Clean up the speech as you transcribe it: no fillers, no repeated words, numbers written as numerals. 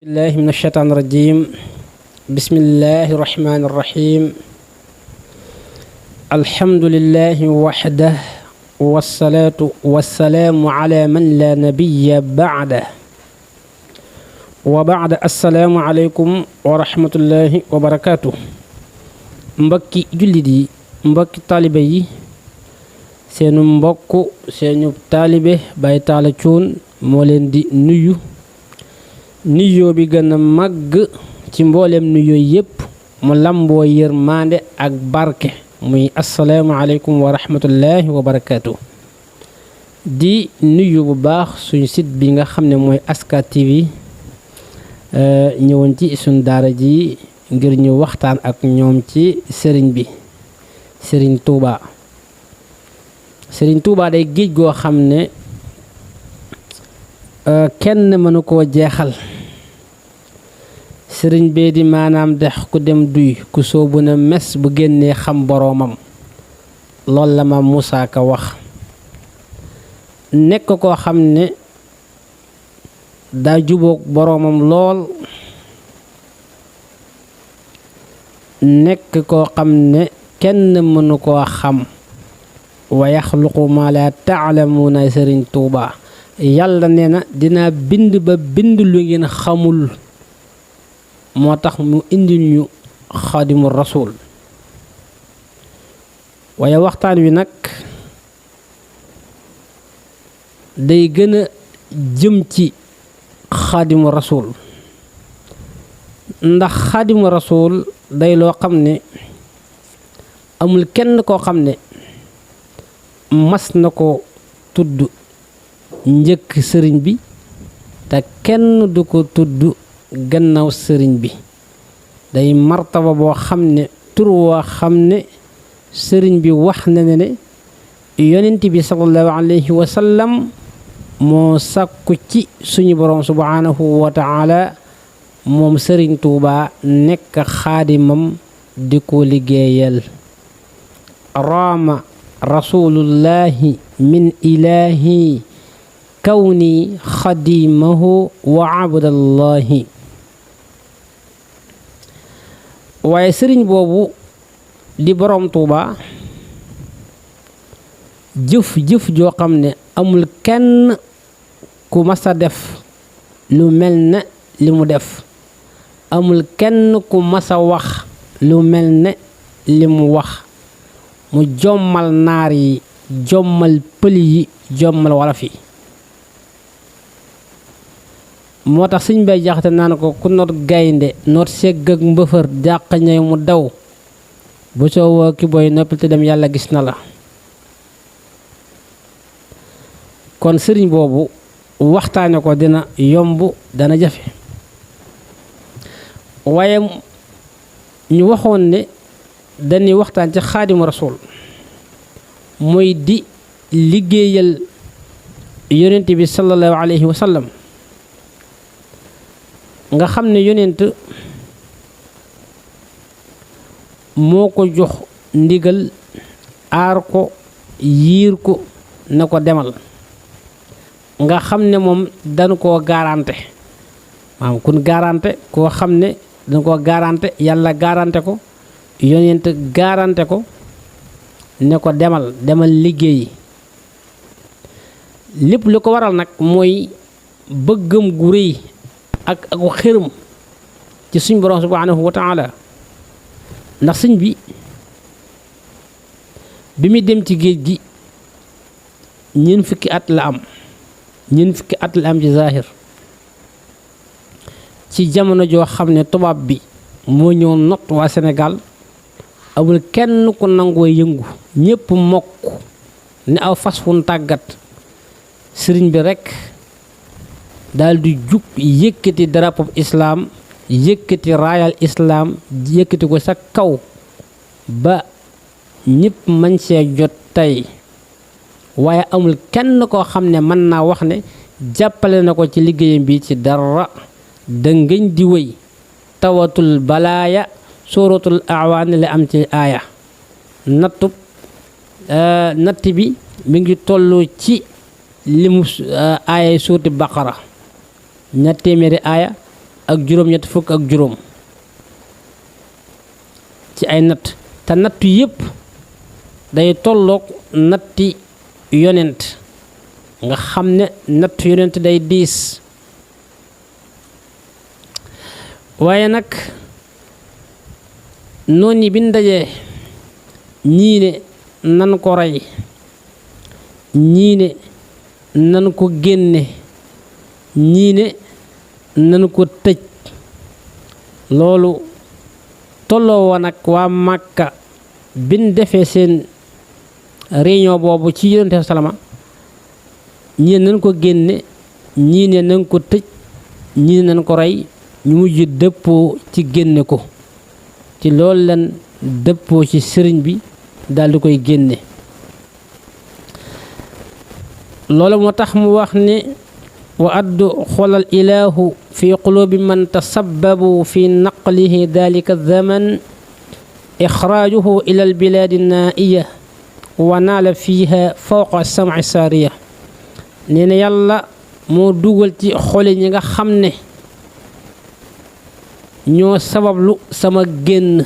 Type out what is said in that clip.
الله من الشيطان الرجيم. بسم الله الرحمن الرحيم. الحمد لله وحده والصلاة والسلام على من لا نبي بعده وبعد. السلام عليكم ورحمة الله وبركاته. mbokki jullit yi, mbokki taalibe yi, seenu mbokk seenu taalibe Baye Talla Thioune moo leen di nuyu nuyoo bi gën a màgg ci mboolem nuyoo yépp mu lamboo yërmande ak barke muy assalaamu aleykum wa rahmatullahi wa barakaatu. di nuyu bu baax suñu site bi nga xam ne mooy Aska TV ñëwoon ci suñu daara ji ngir ñu waxtaan ak ñoom ci sëriñ bi sëriñ Touba day géej goo xam ne kenn mënu koo jeexal. sëriñ bee di maanaam dex ku dem duy ku soobu na mes bu génnee xam boroomam. loolu la ma Moussa Ka wax. nekk koo xam ne daa jubóog boroomam lool. nekk koo xam ne kenn mënu koo xam. wa yaxluqu ma la taalamuuna sëriñ Tuuba yàlla nee na dinaa bind ba bind lu ngeen xamul. moo tax mu indil ñu xaadimu rasul. waaye waxtaan wi nag day gën a jëm ci xaadimu rasul ndax xaadimu rasul day loo xam ne amul kenn koo xam ne mas na ko tudd njëkk sëriñ bi te kenn du ko tudd gannaaw sëriñ bi. day martaba boo xam ne tur woo xam ne sëriñ bi wax na ne yonent bi sallallahu alayhi wa sallam moo sàkku ci suñu boroom subhanahu wa taala moom sëriñ Tuuba nekk xaadimam di ko liggéeyal. raama rasulullahi min ilahi kawni xadimahu wa abdallahi. waaye sëriñ boobu di boroom Tuuba jëf joo xam ne amul kenn ku masa def lu mel ne li mu def. amul kenn ku masa wax lu mel ne li mu wax. mu jommal naar yi jommal pël yi jommal wolof yi. moo tax Sëñ Bay Jaxate naan ko ku noot gaynde noot segg ak mbëfër jàq ñay mu daw bu soo woo ki booy noppil te dem yàlla gis na la. kon sëriñ boobu waxtaane ko dina yomb dana jafe. waaye ñu waxoon ne dañuy waxtaan ci xaadimu rasul mooy di liggéeyal yonent bi sallallahu alayhi wa sallam. nga xam ne yonent moo ko jox ndigal aar ko yiir ko na ko demal. nga xam ne moom dañu koo garanté maanaam kun garanté koo xam ne dañu koo garanté yàlla garanté ko yonent garanté ko ne ko demal liggéeyi. lépp lu ko waral nag mooy bëggam gu rëy ak xërëm ci suñ borom subhanahu wa taala. ndax sëñ bi muy dem ci géej gi ñeent fukki at la am ci zahir. ci jamono joo xam ne tubaab bi moo ñëw not waa Sénégal. amul kenn ku nangoo yëngu ñépp mokk ne aw fas fu tàggat. sëriñ bi rekk daldi jug yëkkati drapeau islaam yëkkati raayal islaam yëkkati ko sa kaw ba ñépp mën see jot tey. waaye amul kenn koo xam ne mën naa wax ne jàppale na ko ci liggéeyam bi ci dara. dëngëñ di wéy tawatul balaaya suratul awaani la am ci aaya. natt bi mi ngi tollu ci limu aaya suurti baqara ñaar téeméeri aaya ak juróom-ñett fukk ak juróom ci ay natt te nattu yépp day tolloog natti yonent nga xam ne nattu yonent day diis waaye nag noonu bi ndajee ñii ne nan ko rey ñii ne nan ko génne ñii ne nan ko tëj loolu tolloo woon ak waa Màkka bin defee seen réunion boobu ci yonent salama ñii ne nan ko génne ñii ne nan ko tëj ñii ne nan ko rey ñu mujj dëppoo ci génne ko ci loolu leen dëppoo ci sëriñ bi daldi koy génne loolu moo tax mu wax ne wa addu xolal ilaahu fi qulubi man tasabbabu fi naqlihi dalika zaman ixraajuhu ila albilaadi naiya wa naala fiiha fawqa sam'i saariya nee na yàlla moo dugal ci xoli ñi nga xam ne ñoo sabablu sama génn